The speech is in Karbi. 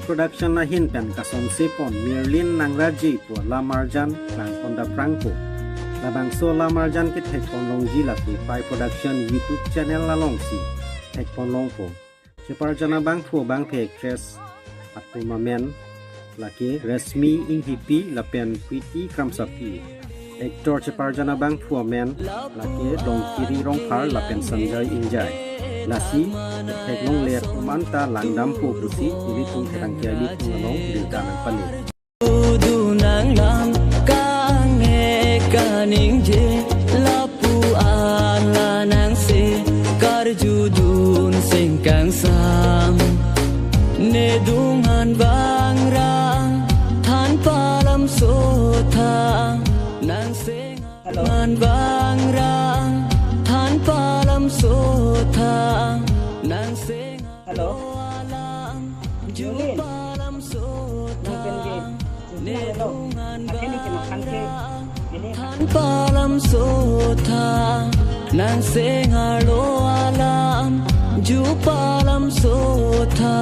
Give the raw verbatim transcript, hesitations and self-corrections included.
Production ahin pen kasonse pon Mirlin Nangraje pu alam arjan klangpon daphrangpo. Labangso alam arjan kethekpon longji la Pi Pai Production YouTube channel alongsi thekpon longpo. Cheparjan abangphu abangphe actress atum amen lake Rashmi Enghipi lapen Kriti Kramsapi. Actor cheparjan abangphu amen lake Dongkiri Rongphar lapen Sanjay Ingjai. Lasi theklongle atum anta langdampo pusi ilitum kherang ke ilitum along birta nangpale. Dunang lam kange kaningje lapu-an la nangsi karjudun singkangsam. Nedung han vangrang than palam sotha nang sing. Hello. Han vangrang than palam sotha nang sing. Hello. Alam ju Yulin. Palam sotha. Nang pen ke. Nedung han vangrang than palam sotha nang sing arlo alam ju palam sotha.